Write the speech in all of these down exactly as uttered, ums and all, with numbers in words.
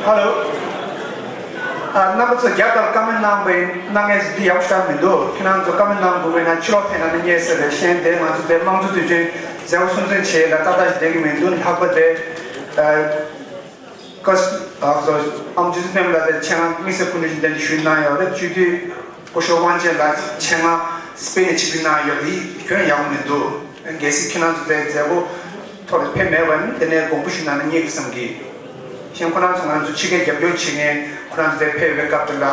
ཧ་ལོ། ཨ། རྣམ་པ་ཚོ་རྒྱབ་དང་བཀའ་མོལ་གནང་པ་ཡིན། གནང་མཁན་ཚོ་འདི་ཡག་པོ་ཞེ་དྲག་མི་འདུག་ཁྱེད་རང་ཚོ་བཀའ་མོལ་གནང་དགོས་པ་ཡིན་ན་ཕྱི་ལོགས་ཕེབས་ན་ནི་ཉེ་ས་རེད། གཞན་དེ་ང་ཚོ་དེ་དམངས་གཙོ་དུས་ཆེན་མཛད་སྒོ་སྲུང་བརྩི་བྱེད་ལ་ཏག་ཏག་ཞིག་བསྡད་ཀྱི་མི་འདུག་ལྷག་པ་དེ། ཨ། ཀ་ཨ་ཚོ་ཨམ་ཆི་སི་ཕེམ་ལ་དེ་ཆེད་མངགས་དམིགས་བསལ་སྐུ་མགྲོན་ཞིག་གདན་འདྲེན་ཞུས་གནང་ཡོད་རེད། སྤྱི་འཐུས་སྐུ་ཞབས་དབང་ཆེན་ལགས་ཆེད་མངགས་སྤེལ་ནས་ཆིབས་བསྒྱུར་གནང་ཡོད་དེ་ཁྱོན་ཡག་པོ་མི་འདུག་གལ་སྲིད་ཁྱེད་རང་ཚོ་དེ་མཛད་སྒོ་ཐོག་ལ་ཕེབས་མེད་པ་ཡིན་ན་དེ་ནས་དགོངས་པ་ཞུ་གནང་ན་ཉེ་གི་བསམ་གི། གཞན་ཁོ་རང་ཚོ་ང་ཚོ་ཕྱི་རྒྱལ་རྒྱབ་སྐྱོར་བྱེད་མཁན་ཁོ་རང་ཚོ་དེ་ཕེབས་པའི་སྐབས་དེ་ལ་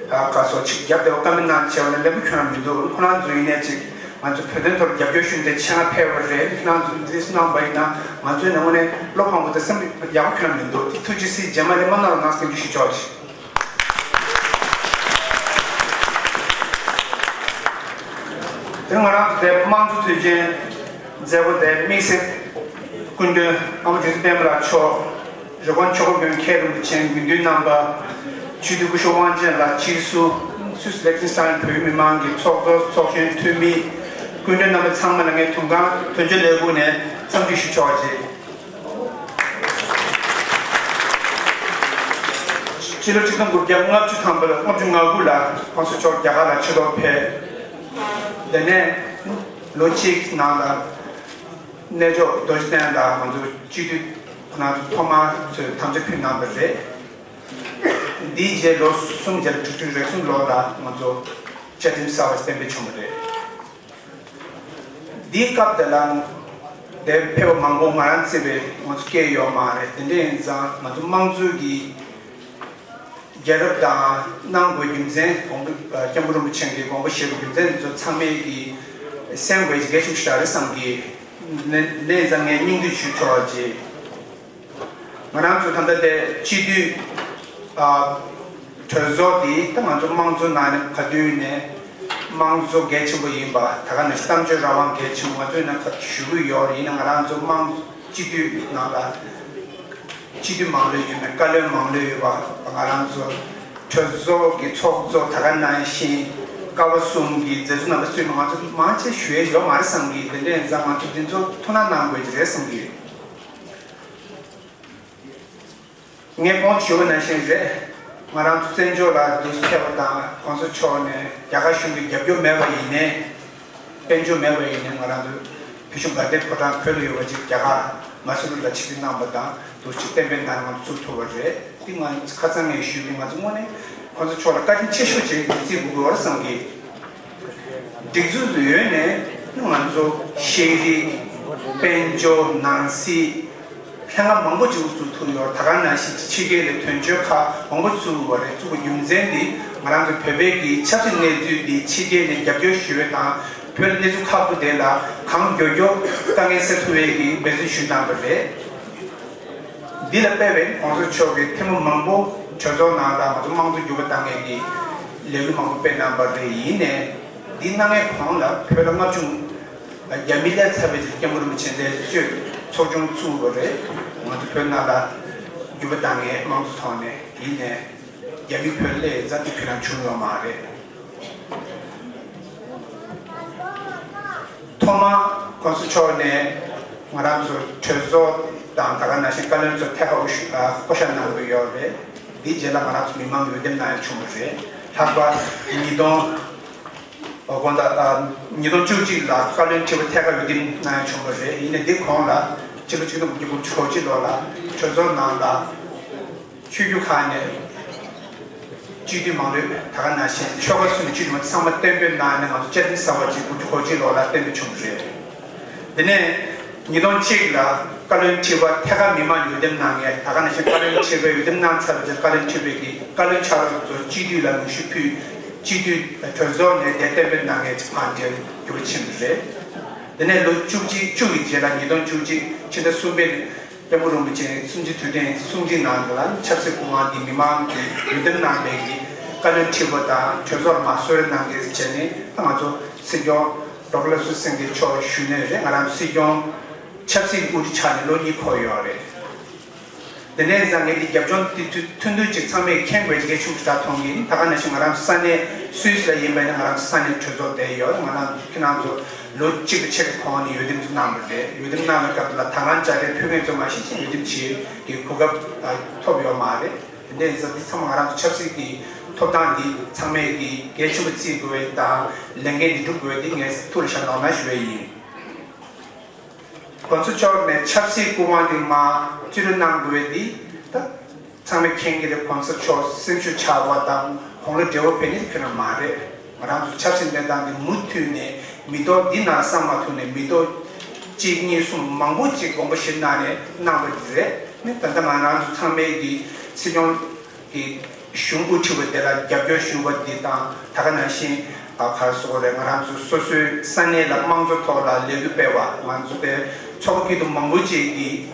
ཨ་ཁ་སོ་ཆིབས་རྒྱབ་དེ་བ་བཀའ་མོལ་གནང་བྱས་པ་ན་ལེགས་པོ་ཁྱོན་ནས་མི་འདུག་ཁོ་རང་ཚོ་ཡིན་ནའི་ཅིག་ང་ཚོ་བོད་དོན་ཐོག་རྒྱབ་སྐྱོར་ཞུ་མཁན་དེ་ཆེད་མངགས་ཕེབས་པ་རེད། ཁྱེད་རང་ཚོ་འདི་གནང་པ་ཡིན་ན་ང་ཚོའི་ནང་ངོས་ནས་བློ་ཕངས་པོ་དང་སེམས་ཡག་པོ་ཁྱོན་ནས་མི་འདུག་ཐུགས་རྗེ་གཟིགས། རྗེས་མ་ནས་མ་གནང་རོགས་གནང་སེམས་ཞུ་ཆོག་ཅིག་དེ་ང་རང་ཚོ་དེ་དམངས་གཙོ་དུས་ཆེན་མཛད་སྒོ་དེ་དམིགས་བསལ་སྐུ་མགྲོན་ཨ་མ་རྗེ་བཙུན་སྤེན་པ་ལགས་མཆོག་རི་ཀོན་ཆོས་འཁོར་དགོན་མཁན་རིན་པོ་ཆེ་དགེ་འདུན་རྣམ་པ། སྤྱི་འཐུས་སྐུ་ཞབས་དབང་ཆེན་ལགས། སྤྱི་ཟུར་སུད་སི་ལིག་ཊེན་སི་ཊའིན་བོད་མི་མང་གི་ཚོགས་གཙོ་ཚོགས་གཞོན་འཐུས་མི། སྐུ་མགྲོན་རྣམ་པ་ཚང་མ་ལ་ངས་དུང་དཀར་དོན་གཅོད་ལས་ཁུངས་ནས་འཚམས་འདྲི་ཞུ་ཆོག་ཅེས། སྤྱི་ལོ་ཆིག་སྟོང་དགུ་བརྒྱ་ལྔ་བཅུ་ཐམ་པ་ལ་ལྔ་བཅུ་ང་དགུ་ལ་༸གོང་ས་མཆོག་རྒྱ་གར་ལ་ཆེད་གཏོགས་ཕེབས། དེ་ནས་ལོ་གཅིག་ནང་ལ་གནས་མཆོག་རྡོ་རྗེ་གདན་ལ་ང་ཚོ་སྤྱི་འཐུས་ཁོ་ན་ཚོ་ཐོག་མར་ཚོས་དམ་བཅའ་ཕུལ་གནང་བ་རེད། འདིའི་རྗེས་ལོ་གསུམ་རྗེས་དྲུག་ཅུ་རེ་གསུམ་ལོ་ལ་ང་ཚོ་བཅའ་ཁྲིམས་གསར་བ་གཏན་འབེབས་བྱུང་བ་རེད། འདིའི་སྐབས་དེ་ལ་དེར་ཕེབས་པ་མང་པོ་ང་རང་བརྩིས་པའི་ང་ཚོ་སྐད་ཡོད་མ་རེད། དེ་འདྲ་ཡིན་ཙང་ང་ཚོ་དམངས་གཙོའི་གི་རྒྱལ་རབས་དང་གནང་དགོས་རྒྱུ་མཚན་དགོངས་པ་སྐྱབས་མགོན་རིན་པོ་ཆེ་གི་དགོངས་པ་བཞེས་པའི་རྒྱུ་མཚན་འདི་ཚོ་ཚང་མས་ཀྱི་གསན་དགོས་ཀྱི་གལ་ཆེན་པོ་ཞིག་རེད་བསམ་གི། དེ་འདྲ་ཡིན་ཙང་ངས་སྙིང་བསྡུས་ཞུ་ཆོག་ཅེས། ང་རང་ཚོ་ད་ལྟ་དེ་སྤྱི་འཐུས་ཨ་གྲོས་ཚོགས་དེ་ད་ང་ཚོ་དམངས་གཙོ་ནང་ནས་ག་དུས་ནས་དམངས་གཙོ་གལ་ཆེན་པོ་ཡིན་པ། ད་ག་ནང་བཞིན་གཏམ་བརྗོད་རང་དབང་གལ་ཆེན་པོ་ང་ཚོའི་ནང་ཁ་ཞུ་གི་ཡོད་རེད། ཡིན་ན་ང་རང་ཚོ་དམངས་སྤྱི་འཐུས་ནང་ལ་སྤྱི་འཐུས་མང་ལོས་ཡོད་མེད། བཀའ་བློན་མང་ལོས་ཡོད་པ། ང་རང་ཚོ་གྲོས་ཚོགས་ཀྱི་ཚོགས་གཙོ་ད་ག་ནང་བཞིན་ཀ་བ་གསུམ་གྱི་མཛད་གཙོ་རྣམ་པ་ཚོས་ང་ཚོ་མང་ཆེ་ཞུ་ཡས་ཡོད་མ་རེད་བསམ་གི། དེ་འདྲ་ཡིན་ཙང་ང་ཚོ་འདི་ཚོ་ཐུགས་སྣང་གནང་དགོས་ཀྱི་རེད་བསམ་གི། ངས་གོང་དུ་ཞུས་པ་ནང་བཞིན་རེད། ང་རང་ཚོ་བཙན་བྱོལ་ལ་འདུག་སེ་ཕེབས་པ་དང་༸གོང་ས་མཆོག་ནས་རྒྱ་གར་གཞུང་གི་རྒྱབ་སྐྱོར་མེད་པ་ཡིན་ནའི། དཔལ་འབྱོར་མེད་པ་ཡིན་ནའི་ང་རང་ཚོ་བོད་གཞུང་དགའ་ལྡན་ཕོ་བྲང་བོད་ལ་ཡོད་པ་ཅིག་རྒྱ་གར་མ་སུ་རི་ལ་ཆིབས་བསྒྱུར་གནང་པ་དང་འདུག་སེ་གཏན་འབེབས་གནང་ནས་ང་ཚོ་ཚུགས་ཐུབ་པ་རེད། འདི་ང་ཁ་སང་ངས་ཞུས་པའི་ང་ཚོ་དངོས་གནས་༸གོང་ས་མཆོག་ལ་བཀའ་དྲིན་ཆེ་ཤོས་ཅིག་བརྩི་དགོས་ཀྱི་ཡོད་རེད་བསམ་གི། སྒྲིག་འཛུགས་ཡོད་ནས་ང་ཚོ་ཤེས་རིག་དཔལ་འབྱོར་ནང་སྲིད་ལྷན་ཁང་མང་པོ་ཅིག་འཛུགས་ཐུབ་ཡོད། ད་ག་ནང་བཞིན་ཕྱི་རྒྱལ་ལ་དོན་གཅོད་ཁག་མང་པོ་བཙུགས་པ་རེད། བཙུགས་པའི་རྒྱུ་མཚན་འདི་ང་རང་ཚོ་བོད་པའི་གི་ཆབ་སྲིད་གནས་ཚུལ་འདི་ཕྱི་རྒྱལ་ནས་རྒྱབ་སྐྱོར་ཞུ་བའི་དང་བོད་ལ་གནས་ཚུལ་ཁག་པོ་དེ་ལ་གང་མགྱོགས་མགྱོགས་དཀའ་ངལ་སེལ་ཐུབ་པའི་གི་འབད་བརྩོན་ཞུས་གནང་བ་རེད། འདི་ལ་དཔག་པའི་༸གོང་ས་མཆོག་གིས་ཐེངས་མ་མང་པོ་གྲོས་ཚོགས་ནང་ལ་ང་ཚོ་དམངས་གཙོ་འགྱུར་བ་གཏང་མཁན་གྱི་ལས་འགུལ་མང་པོ་སྤེལ་གནང་བ་རེད། ཡིན་ནའི་འདི་གནང་མཁན་གོང་ལ་བོད་ལ་ལྔ་བཅུ་ང་བརྒྱ་མི་སླེབས་ཚར་བའི་རྗེས་སྐྱབས་མགོན་རིན་པོ་ཆེ་འདིར་བསྐྱོད་ཚོགས་ཆུང་བཙུགས་པ་རེད། ང་ཚོ་བོད་ནང་ལ་འགྱུར་བ་གཏང་མཁན་དམངས་གཙོ་ཐོག་ནས། ཡིན་ནའི་རྒྱ་མི་བོད་སླེབས་ཙང་འདི་ཁྱོན་ནས་བྱུང་ཡོད་མ་རེད། ཐོག་མར་༸གོང་ས་མཆོག་ནས་ང་རང་ཚོ་གྲོས་ཚོགས་དང་ད་ག་ནང་བཞིན་བཀའ་བློན་ཚོ་ཐད་ཀར་བསྐོ་བཞག་གནང་གི་ཡོད་རེད། འདིའི་རྗེས་ལ་ང་རང་ཚོ་མི་མང་འོས་འདེམས་གནང་ཡ་བྱུང་བ་རེད། ལྷག་པར་ཉིས་སྟོང་དགོང་དག་ཉིས་སྟོང་བཅུ་གཅིག་ལ་བཀའ་བློན་ཁྲི་པ་ཐད་ཀར་འོས་འདེམས་གནང་ཡ་བྱུང་བ་རེད། ཡིན་ནའི་འདི་གོང་ལ་སྤྱི་ལོ་ཆིག་སྟོང་དགུ་བརྒྱ་དགུ་བཅུ་གོ་གཅིག་ལོ་ལ་གྲོས་ཚོགས་ནང་ལ། ཆོས་བརྒྱུད་ཁག་ནས་སྤྱི་འཐུས་མང་ལོས་ད་ག་ནང་བཞིན་ཆོལ་ཁ་གསུམ་ནས་སྤྱི་འཐུས་མང་ཚང་མ་གཏན་འབེབས་གནང་ནས་ང་ཚོ་བཅའ་ཁྲིམས་གསར་པ་ཅིག་དགུ་བཅུ་གོ་གཅིག་ལོ་ལ་གཏན་འབེབས་བྱུང་བ་རེད། དེ་ནས་ཉིས་སྟོང་གཅིག་ལ་བཀའ་བློན་ཁྲི་པ་ཐད་ཀར་མི་མང་འོས་འདེམས་གནང་མཁན་ད་ག་ནང་བཞིན་བཀའ་བློན་ཁྲི་པའི་འོས་འདེམས་གནང་ཚར་བའི་རྗེས་བཀའ་བློན་ཁྲི་པའི་གི་བཀའ་བློན་ཕྱག་རོགས་ཚོ་སྤྱི་འཐུས་ལ་ངོ་རྒོལ་ཕུལ། སྤྱི་འཐུས་གྲོས་ཚོགས་ནས་དེ་གཏན་འབེབས་གནང་མཁན་ཅིག་ཕར་འགྲེལ་རྒྱུ་ཕྱིན་པ་རེད། དེ་ནས་ལོ་བཅུ་གཅིག་བཅུ་ཡི་རྗེས་ལ་ཉིས་སྟོང་བཅུ་གཅིག་ཕྱི་ཟླ་གསུམ་པའི་སྐྱབས་མགོན་རིན་པོ་ཆེ་གསུམ་བཅུའི་དུས་དྲན་གསུང་འཕྲིན་ནང་ལ་ཆབ་སྲིད་སྐུ་དབང་འདི་མི་མང་གིས་འོས་འདེམས་གནང་བའི་གི་བཀའ་བློན་ཁྲི་པ་དང་གྲོས་ཚོགས་ལ་མར་གསོལ་རས་གནང་མཁན་བྱས་ནས་ང་ཚོ་སྲིད་སྐྱོང་ཌོག་ཊར་ལགས་སུ་སེང་གེ་མཆོག་བཞུགས་གནས་རེད། ང་རང་སྲིད་སྐྱོང་ཆབ་སྲིད་དབུ་ཁྲིད་ཆགས་ནས་ལོ་གཉིས་འཁོར་ཡོད་རེད། དེ་འདྲའི་ཙང་ངས་འདི་རྒྱབ་ལྗོངས་འདི་ཐུ་ཐུང་ཐུང་ཅིག་ཚང་མས་མཁྱེན་དགོས་ཀྱི་གལ་ཆེན་པོ་ཞིག་མཐོང་གི་ཡིན། ད་ག་ནང་བཞིན་ང་རང་ཚོ་ས་གནས་སུད་སི་ལ་ཡིན་པ་ཡིན་ན་ང་རང་ཚོ་ས་གནས་གྲོས་ཚོགས་དེ་ཡོད། ང་རང་ཚོ་ཁྱེད་རང་ཚོ་ལོ་གཅིག་ཏུ་ཕྱེད་ཀའི་གོང་ནས་འོས་འདེམས་ཚོ་གནང་བ་རེད། འོས་འདེམས་གནང་བའི་སྐབས་ལ་དང་བླངས་དཔྱ་ཁྲལ་ཕུལ་མཁན་ཚོ་མ་གཞི་ཅིག་འོས་འདེམས་བྱེད་ཀྱི་གོ་སྐབས་ཐོབ་ཡོད་མ་རེད། དེ་འདྲའི་ཙང་འདི་ཚང་མ་ང་རང་ཚོ་ཆབ་སྲིད་ཀྱི་ཐོབ་ཐང་འདི་ཚང་མས་ཀྱི་གལ་ཆེན་པོ་བརྩི་དགོས་དང་ལས་འགན་འདི་སྒྲུབ་དགོས་འདི་ངས་ཐུགས་ལ་བཞག་གནང་ན་ཞུ་ཡ་ཡིན། གོང་ས་མཆོག་ནས་ཆབ་སྲིད་སྐུ་དབང་འདི་མར་བརྩི་རུ་གནང་དགོས་འདི་ད་ཚང་མས་མཁྱེན་གྱི་རེད། གོང་ས་མཆོག་སེམས་ཤུགས་ཆག་པ་དང་དགུང་ལོ་བགྲེས་པོ་ཕེབས་ནི་ཁྱོན་ནས་མ་རེད། ང་རང་ཚོ་ཆབ་སྲིད་གནས་སྟངས་འདི་མུ་མཐུད་ནས་མི་ཐོག་འདི་ནང་བསམ་མ་ཐུབ་ནས་མི་ཐོག་གཅིག་གཉིས་གསུམ་མང་པོ་ཅིག་དགོངས་པ་བཞེས་གནང་ནས་གནང་བ་འདི་རེད། ནི་ད་ལྟ་ང་རང་ཚོ་ཚང་མས་ཀྱི་སྲིད་སྐྱོང་གི་གཞུང་དབུ་ཁྲིད་པ་དེ་ལ་རྒྱབ་སྐྱོར་ཞུ་བ་འདི་དང་ད་ག་ནང་བཞིན་ག་རེ་ཟེར་དགོས་རེད། ང་རང་ཚོ་སོ་སོའི་ས་གནས་ལ་དམངས་གཙོ་ཐོག་ལ་ལས་འགུལ་སྤེལ་བ། ང་ཚོ་དེ་ཚོགས་པ་སྐྱིད་སྡུག་མང་པོ་ཅིག་གིས་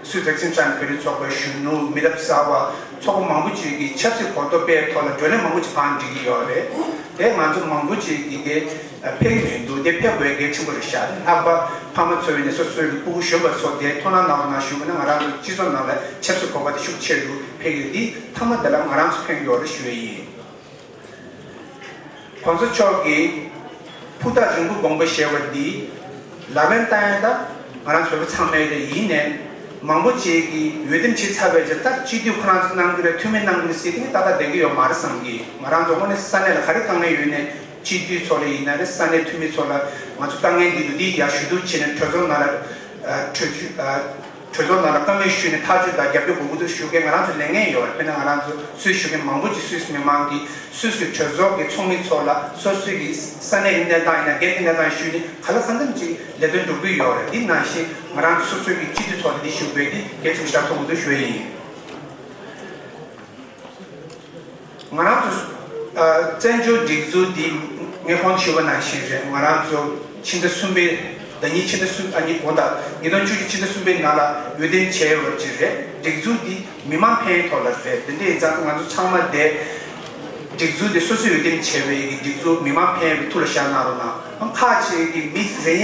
སུད་སི་རྒྱལ་ཁབ་བོད་རིགས་ཚོགས་པའི་གཞོན་ནུ་མི་རབས་གསར་པ་ཚོགས་པ་མང་པོ་ཅིག་གིས་ཆབ་སྲིད་གོ་རྟོགས་སྤེལ་ཐོག་ལ་བགྲོ་གླེང་མང་པོ་ཅིག་བང་སྒྲིག་གི་ཡོད་རེད། དེ་ང་ཚོ་མང་པོ་ཅིག་གིས་དེ་ཕེབས་ཀྱི་མི་འདུག་དེ་ཕེབས་དགོས་གལ་ཆེན་པོ་རེད་ཤག་ལྷག་པར་ཕ་མ་ཚོ་ཡིན་ནས་སོ་སོའི་སྤུ་གུ་གཞོན་པ་ཚོ་དེ་མཐོང་སྣང་གནང་རོགས་གནང་ཞུ་དགོས་ན། ང་རང་ཚོ་སྤྱི་ཚོགས་ནང་ལ་ཆབ་སྲིད་གོ་བ་དེ་ཤུགས་ཆེ་རུ་འཕེལ་གྱི་རེད། འདི་མཐའ་མ་དེ་ལ་ང་རང་ཚོ་ཕན་གྱི་ཡོད་རེད་ཞུ་ཡས་ཡིན། གོང་ས་མཆོག་གིས་ཕུ་ཐག་རིང་པོ་དགོངས་པ་བཞེས་པ་འདི་ལག་ལེན་བསྟར་ཡ་ད་ང་རང་ཚོ་བོད་པ་ཚང་མས་རེད། ཡིན་ནའི་མང་པོ་ཅིག་གིས་འོས་འདེམས་བྱས་ཚར་བའི་རྗེས་ད་སྤྱི་འཐུས་ཁོ་རང་ཚོ་གནང་གི་རེད། འཐུས་མི་གནང་གི་རེད་ཟེར་དེ་ཏག་ཏག་བསྡད་ཀྱི་ཡོད་མ་རེད་བསམ་གི། ང་རང་ཚོ་དངོས་གནས་ས་གནས་ལ་ག་རེ་དཀའ་ངལ་ཡོད་ནའི་སྤྱི་འཐུས་ཚོ་ལ་ཡིན་ན་རེད། ས་གནས་འཐུས་མི་ཚོ་ལ་ང་ཚོ་དཀའ་ངལ་འདི་འདུག་འདི་ཡར་ཞུ་གཏུག་བྱས་ནས་གྲོས་ཚོགས་ནང་ལ་གྲོས་ཆོད། གྲོས་ཚོགས་ནང་ལ་བཀའ་མོལ་ཞུས་ནས་ཐག་གཅོད་དང་རྒྱབ་སྐྱོར་དགོས་ཀྱི་འདུག་ཞུ་མཁན་ང་རང་ཚོ་ལས་འགན་ཡོད་རེད། དཔེར་ན་ང་རང་ཚོ་སུད་སི་བཞུགས་མཁན་མང་པོ་ཅིག་སུད་སི་མི་མང་གིས་སུད་སི་གྲོས་ཚོགས་ཀྱི་ཚོགས་མི་ཚོ་ལ་སོ་སོའི་གི་ས་གནས་ཀྱི་གནས་སྟངས་ཡིན་ན་སྒེར་གྱི་གནས་སྟངས་ཞུས་ནས་ག་ལ་གང་འཚམ་ཅིག་ལས་དོན་སྒྲུབ་ཀྱི་ཡོད་རེད། འདི་ནང་བཞིན་ང་རང་ཚོ་སོ་སོའི་གི་སྤྱི་འཐུས་ཚོ་ལ་འདི་ཞུ་དགོས་འདི་གལ་ཆེན་པོ་ཞིག་མཐོང་གི་འདུག་ཞུ་ཡས་ཡིན། ང་རང་ཚོ་ཨ་བཙན་བྱོལ་སྒྲིག་འཛུགས་འདི་ངས་གོང་དུ་ཞུས་པ་ནང་བཞིན་རེད། ང་རང་ཚོ་ཕྱི་ཟླ་གསུམ་པའི་ཟླ་ཉིན་ཕྱི་ཟླ་གསུམ་ཨ་ཉིན་དགོང་དག་ཉིས་སྟོང་བཅུ་གཅིག་ཕྱི་ཟླ་གསུམ་པའི་ནང་ལ་འོས་འདེམས་བྱས་ཡོད་པ་ཅིག་རེད། སྒྲིག་འཛུགས་འདི་མི་མང་ཕན་ཐོགས་ལ་རེད། དེ་འདྲ་ཡིན་ཙང་ང་ཚོ་ཚང་མ་དེ་སྒྲིག་འཛུགས་དེ་སོ་སོས་འོས་འདེམས་བྱས་པའི་གི་སྒྲིག་འཛུགས་མི་མང་ཕན་པའི་ཐུགས་ལ་བཞག་གནང་རོགས་གནང་། ཁག་ཅིག་གི་མི་རེ་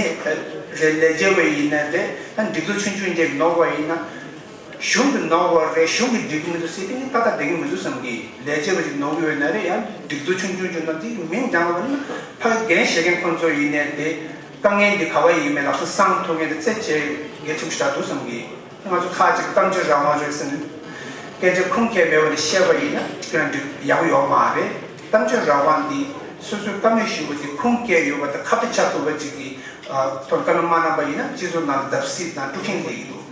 རེ་ལས་བྱེད་པ་ཡིན་ན་རེད། ཨ་སྒྲིག་འཛུགས་ཆུང་ཆུང་ཅིག་ནོར་བ་ཡིན་ན། གཞུང་གི་ནོར་བ་རེད། གཞུང་གི་འགྲིག་གི་མི་འདུག་ཟེར་དེ་ནི་ཏག་ཏག་བསྡད་ཀྱི་མི་འདུག་བསམ་གི། ལས་བྱེད་པ་ཞིག་ནོར་གི་ཡོད་ན་རེད། ཡང་སྒྲིག་འཛུགས་ཆུང་ཆུང་ཆུང་ན་དེ་མིང་འདྲ་བ་ནི་ཕ་གི་འགན་བཞེས་མཁན་ཁོང་ཚོ་ཡིན་ནའི་དེ་དཀའ་ངལ་འདི་ག་བ་ཡིན་མིན་ལག་ས་སང་ཐུབ་མཁན་དེ་རྩེ་གཅིག་གལ་ཆེན་པོ་ཞིག་འདུག་བསམ་གི། ང་ཚོ་ཁག་ཅིག་གཏམ་བརྗོད་རང་དབང་རེད་ཟེར་ནས་སྐད་ཆ་ཁུངས་སྐྱེལ་མེད་པ་ནས་བཤད་པ་ཡིན་ན་ཁྱོད་རང་འགྲིག་ཡག་པོ་ཡོད་མ་རེད། གཏམ་བརྗོད་རང་དབང་འདི་སོ་སོའི་བཀའ་མོལ་ཞུ་བ་དེ་ཁུངས་སྐྱེལ་ཡོད་པ་དང་ཁ་གཏད་བཅག་ཐུབ་པ་ཅིག་གི་ཐོག་བཀའ་མོལ་མ་གནང་པ་ཡིན་ན་སྤྱི་ཚོགས་ནང་བརྡབ་གསིག་དང་དཀྲུག་ཤིང་སླེབས་ཀྱི་འདུག་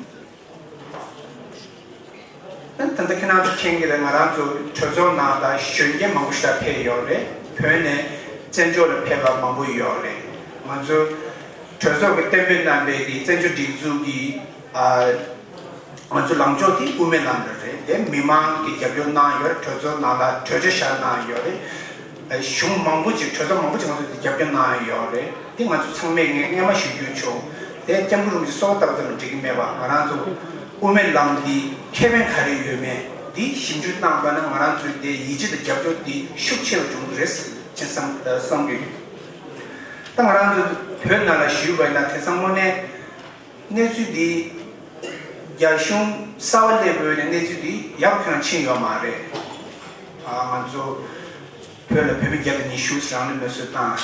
ད་ལྟ་ཁྱེད་རང་ཚོ་མཁྱེན་གྱི་རེད། ང་རང་ཚོ་གྲོས་ཚོགས་ནང་ལ་གཞོན་སྐྱེས་མང་པོ་ཞིག་ཕེབས་ཡོད་རེད། བོད་ནས་བཙན་བྱོལ་ལ་ཕེབས་པ་མང་པོ་ཡོད་རེད། ང་ཚོ་གྲོས་ཚོགས་ཀྱི་གཏན་འབེབས་གནང་བའི་གི་བཙན་བྱོལ་སྒྲིག་འཛུགས་ཀྱི་ཨ་ང་ཚོ་ལངས་ཕྱོགས་དེ་དབུ་མའི་ལམ་རེད། དེ་མི་མང་གིས་རྒྱབ་སྐྱོར་གནང་ཡོད་རེད། གྲོས་ཚོགས་ནང་ལ་གྲོས་ཆོད་བཞག་གནང་ཡོད་རེད། གཞུང་མང་པོ་ཅིག་གྲོས་ཚོགས་མང་པོ་ཅིག་ང་ཚོ་དེ་རྒྱབ་སྐྱོར་གནང་ཡོད་རེད། དེ་ང་ཚོ་ཚང་མས་ངས་སྔན་མ་ཞུ་རྒྱུ་བྱུང་། དེ་སྐྱབས་མགོན་རིན་པོ་ཆེ་གསོལ་བ་བཏབ་ཙམ་འགྲིག་གི་མེད་པ། ང་རང་ཚོ་དབུ་མའི་ལམ་འདི་ཁེ་ཕན་ག་རེ་ཡོད་མེད་འདི་ཞིབ་འཇུག་གནང་པ་ན་ང་རང་ཚོའི་དེ་ཡིད་ཆེས་དང་རྒྱབ་སྐྱོར་འདི་ཤུགས་ཆེ་རུ་འགྲོ་གི་རེད་ཅེས་བསམ་བསམ་གི་ཡོད། ད་ང་རང་ཚོ་བོད་ནང་ལ་ཞུས་པ་ཡིན་ན་དེང་སང་དངོས་གནས་གནས་ཚུལ་འདི་རྒྱ་གཞུང་གསར་པ་སླེབས་པའི་གནས་ཚུལ་འདི་ཡག་པོ་ཁྱོན་ཕྱིན་ཡོད་མ་རེད། ཨ་ང་ཚོ་བོད་ལ་བོད་མི་བརྒྱ་དང་ཉི་ཤུ་རང་ལུས་མེར་སྲེག་བཏང་།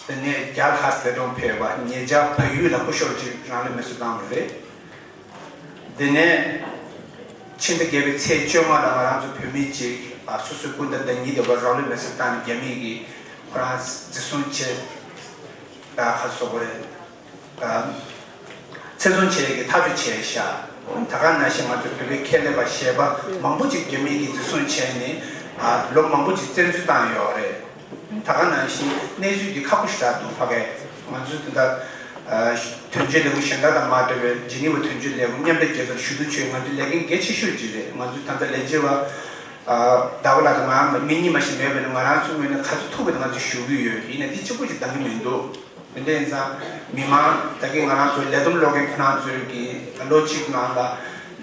དེ་ནས་རྒྱ་ལྷ་ས་འདས་གྲོངས་ཕེབས་པ། ཉེ་ཆར་བལ་ཡུལ་ལ་སྐུ་ཞབས་ཅིག་རང་ལུས་མེར་སྲེག་བཏང་བ་རེད། དེ་ནས་ཕྱི་ཟླ་བརྒྱད་པའི་ཚེས་བཅོ་ལྔ་ལ་ང་རང་ཚོ་བོད་མི་གཅིག་ཨ་སོ་སོའི་སྐུ་ཟླ་ཟླ་ཉིན་དེ་བར་རང་ལུས་མེར་སྲེག་བཏང་ནས་རྒྱ་མི་གིས་ཁོ་རང་འཛིན་བཟུང་བྱས། ད་ག་སོགས་པ་རེད། ཚེ་བཙོན་བྱས་ཀྱི་ཐག་གཅོད་བྱས་ཤག་ད་ག་ནང་བཞིན་ང་ཚོ་བོད་པའི་ཁྱད་ལས་པ་གཞས་པ་མང་པོ་ཅིག་རྒྱ་མི་གིས་འཛིན་བཟུང་བྱས་ནས་ལོ་མང་པོ་ཅིག་བཙན་འཛུལ་བཏང་ཡོད་རེད། ད་ག་ནང་བཞིན་གནས་ཚུལ་འདི་ཁག་པོ་ཞེ་དྲག་འདུག་ཕ་གིར་ང་ཚོ་དེ་འདྲ་དོན་གཅོད་ལས་ཁུངས་གཞན་དག་དང་མ་འདྲ་བའི་ཇི་ནི་ཝའི་དོན་གཅོད་ལས་ཁུངས་མཉམ་འབྲེལ་རྒྱལ་ཚོགས་ཞུ་གཏུག་ཆེད་ང་ཚོའི་ལས་འགན་གལ་ཆེ་ཤོས་ཅིག་རེད། ང་ཚོའི་ད་ལྟ་ལས་བྱེད་པ་ཟླ་བ་ལགས་དང་ང་མི་གཉིས་མ་ཞིག་མེད་པས་ན་ང་རང་ཚོའི་ངོས་ནས་ག་ཚོད་ཐུབ་པ་དེ་ང་ཚོས་ཞུ་གི་ཡོད། ཡིན་ན་འདི་གཅིག་པུ་ཅིག་འདང་གི་མི་འདུག་དེ་འདྲ་ཡིན་ཙང་མི་མང་ད་གིན་ང་རང་ཚོ་ལས་བསྡོམས་ཀློག་མཁན་ཁོ་རང་ཚོས་ཀྱི་ལོ་གཅིག་ནང་ལ་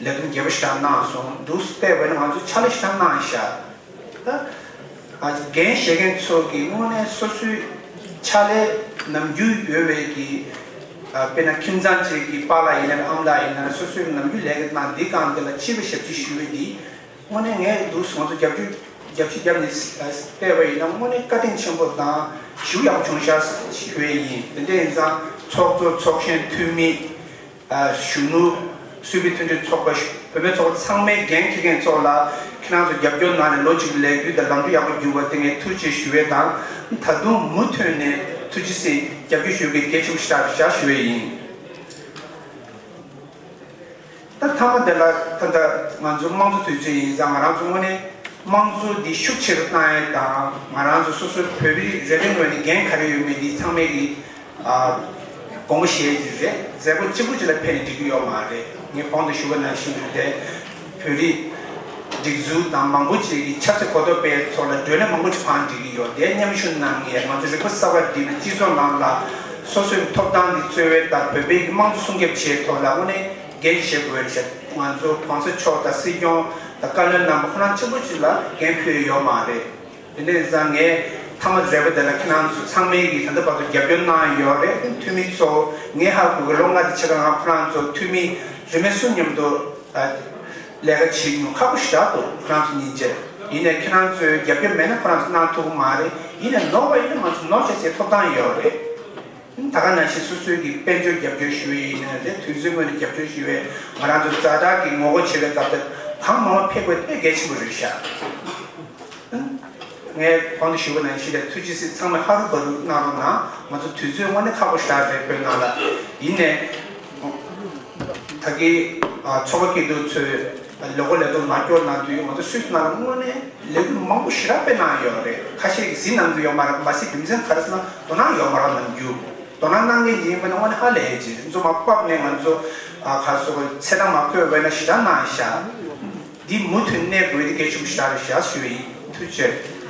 ལས་བསྡོམས་རྒྱས་པོ་ཞེ་དྲག་གནང་སོང་འདུག་བལྟས་པ་ན་ང་ཚོ་ཕྱག་ལས་ཞེ་དྲག་གནང་ཤག་ད་འགན་བཞེས་མཁན་ཚོ་གི་དངོས་གནས་སོ་སོའི་ཕྱག་ལས་ནམ་རྒྱུན་ཡོད་པའི་གི་ དཔེར་ན་ཁྱིམ་ཚང་གཅིག་གི་པཱ་ལགས་ཡིན་ན་ཨམ་ལགས་ཡིན་ན་སོ་སོའི་ནམ་རྒྱུན་ལས་ཀ་གནང་འདི་གང་འདི་ལ་ཆེད་དུ་ཞབས་ཕྱི་ཞུ་བའི་འདི་དངོས་གནས་ངས་འདུག་ང་ཚོ་རྒྱབ་སྐྱོར་རྒྱབ་ཕྱི་བརྒྱབ་ནས་བལྟས་པ་ཡིན་ན་དངོས་གནས་བཀའ་དྲིན་ཆེན་པོ་དང་ཞེ་པོ་ཡག་པོ་བྱུང་ཤག་ཞུ་བའི་ཡིན། དེ་འདྲ་ཡིན་ཙང་ཚོགས་གཙོ་ཚོགས་གཞོན་འཐུས་མི། གཞོན་ནུ། སུད་སི་མཐུན་སྒྲིལ་ཚོགས་པ། བུད་མེད་ཚོགས་པ་ཚང་མའི་འགན་འཁྱེར་མཁན་ཚོ་ལ་ཁྱེད་རང་ཚོ་རྒྱབ་སྐྱོར་གནང་ནས་ལོ་གཅིག་ལས་འགུལ་དང་ལམ་འགྲོ་ཡག་པོ་བརྒྱུད་པ་དེ་ངས་ཐུགས་རྗེ་ཆེ་ཞུ་བའི་དང་། ད་དུང་མུ་མཐུད་ནས་ཐུགས་རྗེ་ཆེ་རྒྱབ་སྐྱོར་ཞུ་བའི་གལ་ཆེན་པོ་ཞིག་ཆགས་ཞུ་བའི་ཡིན། ད་མཐའ་མ་དེ་ལ་ད་ལྟ་ང་ཚོ་དམངས་གཙོ་དུས་ཚོད་ཡིན་ཙང་ང་རང་ཚོ་དངོས་གནས་དམངས་གཙོ་འདི་ཤུགས་ཆེ་རུ་གཏང་ཡས་དང་ང་རང་ཚོ་སོ་སོའི་བོད་པའི་རེ་བའི་ངོས་ནས་འགན་ག་རེ་ཡོད་མེད་འདི་ཚང་མས་ཀྱི་དགོངས་པ་བཞེས་ཀྱི་རེད། མཛད་སྒོ་གཅིག་པུ་གཅིག་ལ་ཕེབས་ནས་འགྲིག་གི་ཡོད་མ་རེད། ངས་གོང་དུ་ཞུ་བ་ནང་བཞིན་རེད་དེ། བོད་རིགས་སྒྲིག་འཛུགས་དང་མང་པོ་ཅིག་གིས་ཆབ་སྲིད་གོ་རྟོགས་སྤེལ་ཚོགས་ལ་བགྲོ་གླེང་མང་པོ་ཅིག་ཕར་འགྲིག་གི་ཡོད། དེ་མཉམ་ཞུགས་གནང་མཁན་ང་ཚོ་རིག་པ་གསར་པ་འདི་ནི་སྤྱི་ཚོགས་ནང་ལ་སོ་སོའི་ཐོབ་ཐང་འདི་རྩོད་པའི་དང་བོད་པའི་དམངས་གཙོ་སྲུང་སྐྱོབ་བྱེད་ཐོག་ལ་དངོས་གནས་འགན་བཞེས་དགོས་རེད་ཤག་ང་ཚོ་གོང་ས་མཆོག་དང་སྲིད་སྐྱོང་དང་བཀའ་བློན་རྣམ་པ་ཁོ་རང་གཅིག་པུ་གཅིག་ལ་འགན་ཕུལ་ཡོད་མ་རེད། དེ་འདྲ་ཡིན་ཙང་ངས་མཐའ་མ་རེ་བ་དེ་ལ་ཁྱེད་རང་ཚོ་ཚང་མས་ཀྱིས་ད་ལྟ་བར་དུ་རྒྱབ་སྐྱོར་གནང་ཡོད་རེད། འཐུས་མི་ཚོ་ངས་ཧ་གོ་གི་ལོ་ལྔ་དེ་ཕྱེད་ཀ་ང་ཁོ་རང་ཚོ་འཐུས་མི་རིས་མེད་གསུམ་མཉམ་དུ་ལས་ཀ་བྱེད་མྱོང་ཁག་པོ་ཞེ་དྲག་འདུག་ཁོ་རང་ཚོ་ཉིན་བྱེད། ཡིན་ནའི་ཁྱེད་རང་ཚོས་རྒྱབ་སྐྱོར་མེད་ན་ཁོ་རང་ཚོ་གནང་ཐུབ་ཀྱི་མ་རེད། ཡིན་ནའི་ནོར་བ་ཡིན་ན་ང་ཚོ་ནོར་བྱས་ཚེ་ཐོབ་ཐང་ཡོད་རེད། ད་ག་ནང་བཞིན་སོ་སོའི་གི་དཔལ་འབྱོར་རྒྱབ་སྐྱོར་ཞུ་ཡས་ཡིན་ན་རེད། དུས་ཚོད་ངོས་ནས་རྒྱབ་སྐྱོར་ཞུ་ཡས། ང་རང་ཚོ་ཛ་དྲག་གི་ངོ་རྒོལ་བྱེད་པའི་སྐབས་དེ་གང་མང་མང་ཕེབས་དགོས་དེ་གལ་ཆེན་པོ་རེད་ཤག་ངས་གོང་དུ་ཞུས་པ་ནང་བཞིན་རེད། ཐུགས་རྗེ་ཆེ། ཚང་མས་ཧ་རུ་བ་རུ་གནང་རོགས་གནང་། ང་ཚོ་དུས་ཚོད་དངོས་གནས་ཁག་པོ་ཞེ་དྲག་རེད་བོད་ནང་ལ། ཡིན་ནའི། ད་གི་ཚོགས་པ་སྐྱིད་སྡུག་ཚོས་ལས་འགུལ་ལས་དོན་མ་སྐྱོར་གནང་དུས་ང་ཚོ་སུད་སི་ནང་ལ་དངོས་གནས་ལས་འགུལ་མང་པོ་ཞེ་དྲག་སྤེལ་གནང་ཡོད་རེད། ཁ་ཤས་ཀྱིས་གཟིགས་གནང་གི་ཡོད་མ་རེད། མ་གཟིགས་རྒྱུ་མཚན་ག་རེ་ཟེར་ན་དོ་སྣང་ཡོད་མ་རེད་གནང་རྒྱུ། དོ་སྣང་གནང་མཁན་ཡིན་པ་ན་དངོས་གནས་ཧ་ལས་ཀྱི་རེད། ཚང་མ་ཕབ་ནས་ང་ཚོ་ག་སོ་ཚེ་དང་མ་འཁོད་པ་ན་ཞེ་དྲག་གནང་ཤག་འདི་མུ་མཐུད་གནས་དགོས་དེ་གལ་ཆེན་པོ་ཞེ་དྲག་རེད་ཤག་ཞུ་ཡིན། ཐུགས་རྗེ་ཆེ།